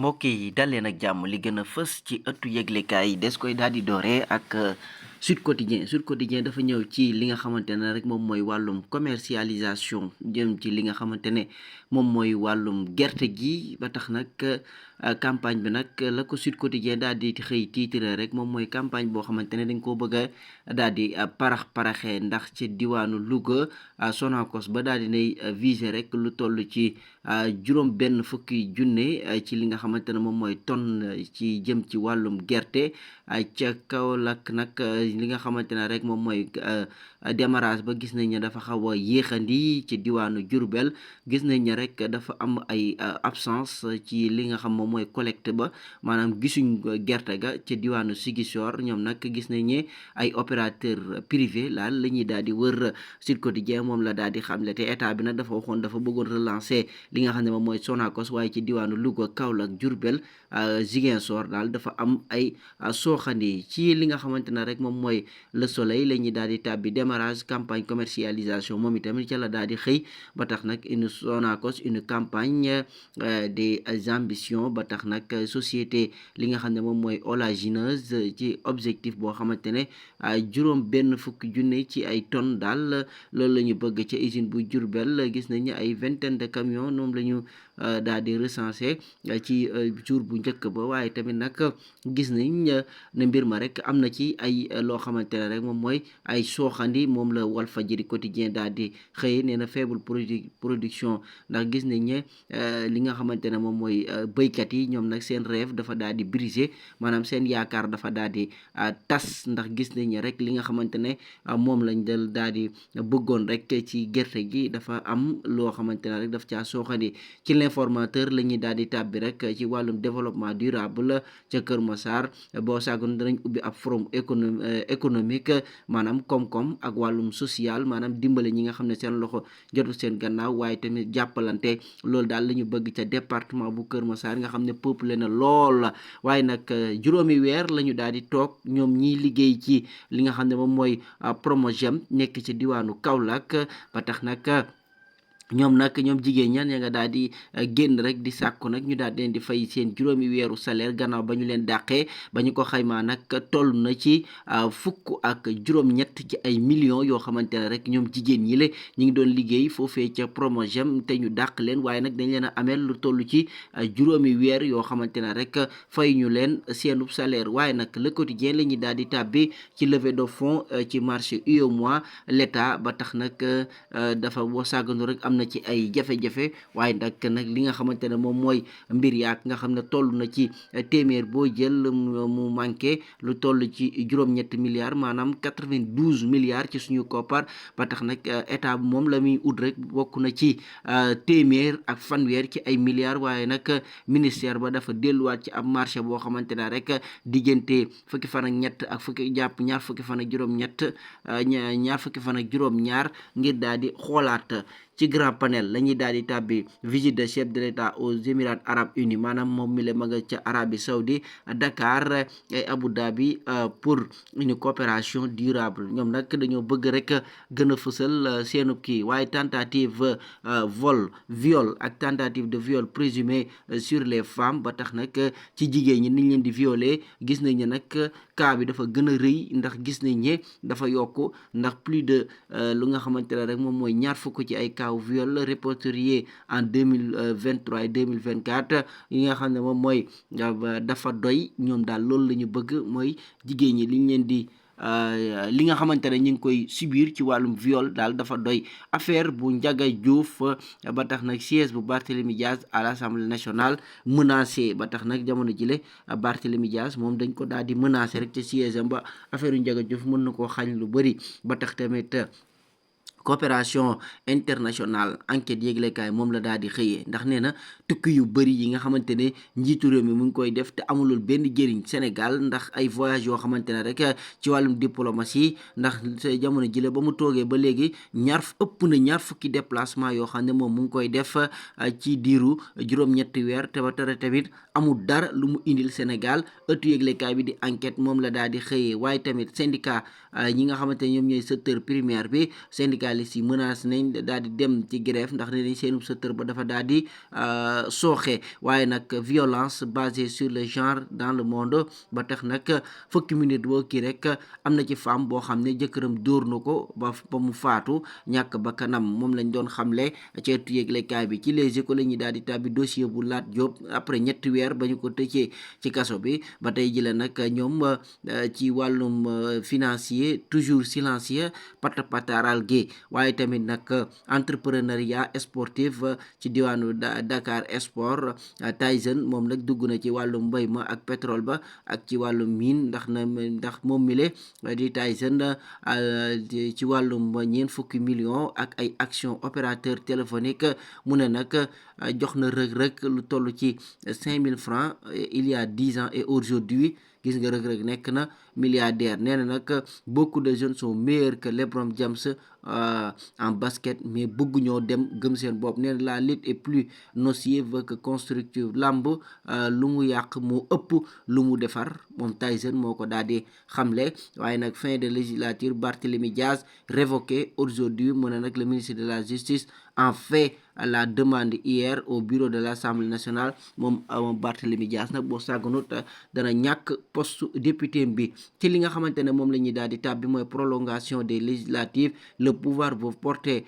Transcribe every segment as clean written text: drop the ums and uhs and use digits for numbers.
mbokk yi dal leen ak jàmm li gën a fës ci ëttu yëglekaay yi des koy daal di dooree ak Sud Quotidien dafa ñëw ci li nga xamante ne rek moom mooy wàllum commercialisation jëm ci li nga xamante ne moom mooy wàllum gerte gi ba tax nag campagne bi nag la ko Sud Quotidien daal di xëy titre rek moom mooy campagne boo xamante ne dañ koo bëgg a daal di paraxee ndax ci diwaanu Louga Sonacos ba daal di nay viser rek lu toll ci juróom benn fukki junne ci li nga xamante ne moom mooy tonne ci jëm ci wàllum gerte ca Kaolack nag li nga xamante ne rek moom mooy démarrage ba gis nañ ne dafa xaw a yéexandi ci diwaanu Diourbel gis nañ ne rek dafa am ay absence ci li nga xam moom mooy collecte ba maanaam gisuñ gerte ga ci diwaanu Ziguinchor ñoom nag gis nañ ne ay opérateur privé laal la ñuy daal di wër Sud Quotidien moom la daal di xamle te état bi nag dafa waxoon dafa bëggoon relancer li nga xam ne moom mooy Sonacos waaye ci diwaanu Louga Kaolack Diourbel Ziguinchor daal dafa am ay sooxandi ci li nga xamante ne rek moom mooy Le Soleil la ñuy daal di tàbbi démarrage campagne commercialisation moom itamit ca la daal di xëy ba tax nag une Sonacos une campagne des ambitions ba tax nag société li nga xam ne moom mooy olagineuse ci objectif boo xamante ne juróom benn fukki junne ci ay tonnes daal loolu la ñu bëgg ca usine bu Diourbel gis nañ ne ay vingtaine de camions ñoom la ñu daal di recensé ci jour bu njëkk ba waaye tamit nag gis nañ ne mbir ma rek am na ci ay loo xamante ne rek moom mooy ay sooxandi moom la Walfadjri quotidien daal di xëy nee na faible production ndax gis nañ ne li nga xamante ne moom mooy béykat yi ñoom nag seen rêve dafa daal di brisé maanaam seen yaakaar dafa daal di tas ndax gis nañ ne rek li nga xamante ne moom lañ daal di bëggoon rek ci gerte gi dafa am loo xamante ne rek daf caa sooxandi ci l'informateur la ñuy daal di tàbbi rek ci wàllum développement durable ca Kër Massar boo saagoon danañ ubbi ab forum économique maanaam koom-koom ak wàllum social maanaam dimbale ñi nga xam ne seen loxo jotul seen gannaaw waaye tamit jàppalante loolu daal la ñu bëgg ca département bu Kër Massar nga xam ne peuplé na lool waaye nag juróomi weer la ñu daal di toog ñoom ñiy liggéey ci li nga xam ne moom mooy Promogem nekk ci diwaanu Kaolack ba tax nag ñoom jigéen ña nga daal di génn rek di sàkku nag ñu daal leen di fay seen juróomi weeru salaire gannaaw ba ñu leen dàqee ba ñu ko xaymaa nag toll na ci fukk ak juróom-ñett ci ay millions yoo xamante ne rek ñoom jigéen ñi le ñu ngi doon liggéey foofee ca Promogem te ñu dàq leen waaye nag dañ leen a ameel lu toll ci juróomi weer yoo xamante ne rek fay ñu leen seenub salaire waaye nag Le Quotidien la ñuy daal di tàbbi ci levée de fonds ci marché UEMOA l'état ba tax nag dafa boo sàgganu rek am na ci ay jafe-jafe waaye nag li nga xamante ne moom mooy mbir yaak nga xam ne toll na ci téeméer boo jël mu manqué lu toll ci juróom-ñetti milliards maanaam 92 milliards ci suñu koppar ba tax nag état bi moom la muy ut rek bokk na ci téeméer ak fanweer ci ay milliards waaye nag ministère ba dafa delluwaat ci ab marché boo xamante ne rek diggante fukki fan ak ñett ak fukki jàpp ñaar fukki fan ak juróom-ñett ñaar fukki fan ak juróom-ñaar ngir daal di xoolaat ci grand panel la ñuy daal di tàbbi visite de chef de l'État aux Émirats arabes unis maanaam moom mi le ma nga ca Arabie Saoudi Dakar et Abu Dhabi pour une coopération durable ñoom nag dañoo bëgg rek gën a fësal seenu kii waaye tentative viol ak tentative de viol présumé sur les femmes ba tax nag ci jigéen ñi niñ leen di violer gis nañ ne nag cas bi dafa gën a rëy ndax gis nañ ne dafa yokk ndax plus de lu nga xamante ne rek moom mooy ñaar fukk ci ay cas viol répertorié en 2023 et 2024 yi nga xam ne moom mooy dafa doy ñoom daal loolu la ñu bëgg mooy jigéen ñi liñ leen di li nga xamante ne ñu ngi koy subir ci wàllum viol daal dafa doy affaire bu Ndiaga Diouf ba tax nag siège bu Barthélémy Diaz à l'Assemblée nationale menacé ba tax nag jamono jile Barthélémy Diaz moom dañ ko daal di menacé rek ci siège am ba affaire yu Ndiaga Diouf mën na koo xañ lu bëri ba tax tamit coopération internationale enquête yéglekaay moom la daal di xëyee ndax nee na tukki yu bëri yi nga xamante ne njiitu réew mi mu ngi koy def te amulul benn jëriñ Sénégal ndax ay voyage yoo xamante ne rek ci wàllum diplomatie ndax jamono jile ba mu toogee ba léegi ëpp na ñaar fukki déplacement yoo xam ne moom mu ngi koy def ci diiru juróom-ñetti weer te ba tere tamit amul dara lu mu indil Sénégal ëttu yéglekaay bi di enquête moom la daal di xëyee waaye tamit syndicat ñi nga xamante ne ñoom ñooy secteur primaire bi syndicat syndicalistes yi menacé nañ daal di dem ci grève ndax ne nañ seen secteur ba dafa daal di sooxe. waaye nag violence basée sur le genre dans le monde ba tax nag fukki minute boo kii rek am na ci femme boo xam ne jëkkëram dóor na ko ba mu faatu ñàkk ba kanam moom lañ doon xamle ci ëttu yëglekaay bi. ci Les Échos la ñuy daal di tàbbi dossier bu Lat Diop après ñetti weer ba ñu ko tëjee ci kaso bi ba tey ji la nag ñoom ci wàllum financier toujours silencieux pataaral gi. waaye tamit nag entrepreneuriat sportif ci diwaanu Dakar Sport Tyson moom nag dugg na ci wàllum mbéy ma ak pétrole ba ak ci wàllum mine ndax moom mile di Tyson ci wàllum ñeent fukki millions ak ay action opérateur téléphonique mu ne nag jox na Reug lu toll ci 5000 francs il y a 10 ans et aujourd'hui gis nga Reug nekk na milliardaire. nee na nag beaucoup de jeunes sont meilleurs que LeBron James en basket mais bëgg ñoo dem gëm seen bopp. nee na la lutte est plus nocive que constructive. làmb lu mu yàq moo ëpp lu mu defar moom Tyson moo ko daal di xamle. waaye nag fin de législature Barthélémy Diaz révoqué aujourd'hui mu ne nag le ministre de la justice en fait la demande hier au bureau de l'Assemblée nationale. moom Barthélémy Diaz nag boo sàgganut dana ñàkk poste député bi. ci li nga xamante ne moom la ñuy daal di tàbbi mooy prolongation des législatives. le pouvoir veut porter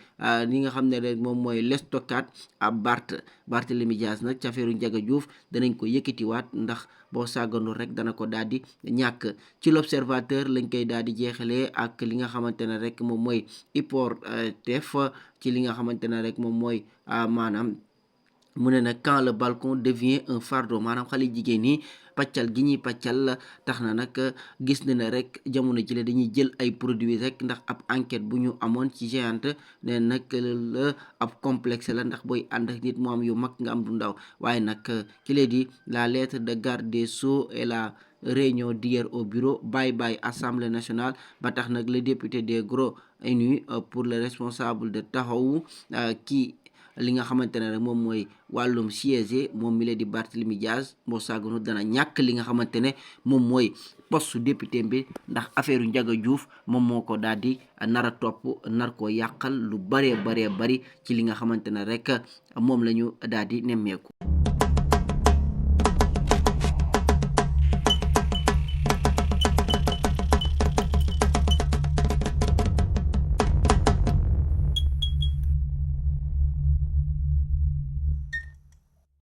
li nga xam ne rek moom mooy l'estocade à Barthélémy Diaz nag ci affaire Ndiaga Diouf danañ ko yëkkatiwaat ndax boo sàgganul rek dana ko daal di ñàkk. ci l'observateur lañ koy daal di jeexalee ak li nga xamante ne rek moom mooy IPOR-TEF ci li nga xamante ne rek moom mooy maanaam mu ne nag quand le balcon devient un fardeau maanaam xale jigéen ñi pàccal gi ñuy pàccal tax na nag gis na ne rek jamono ji la dañuy jël ay produits rek ndax ab enquête bu ñu amoon ci Géante ne nag la ab complexe la ndax booy ànd ak nit mu am yu mag nga am du ndaw. waaye nag ki lee di la lettre de garde des Sceaux et la réunion d'hier au bureau bye Assemblée nationale ba tax nag le député des Gros Unis pour le responsable de Taxawu ki li nga xamante ne rek moom mooy wàllum siège moom mi la di Barthélémy Diaz moo sàgganu dana ñàkk li nga xamante ne moom mooy poste député bi ndax affaire Ndiaga Diouf moom moo ko daal di nar a topp nar koo yàqal lu bari ci li nga xamante ne rek moom la ñu daal di nemmeeku.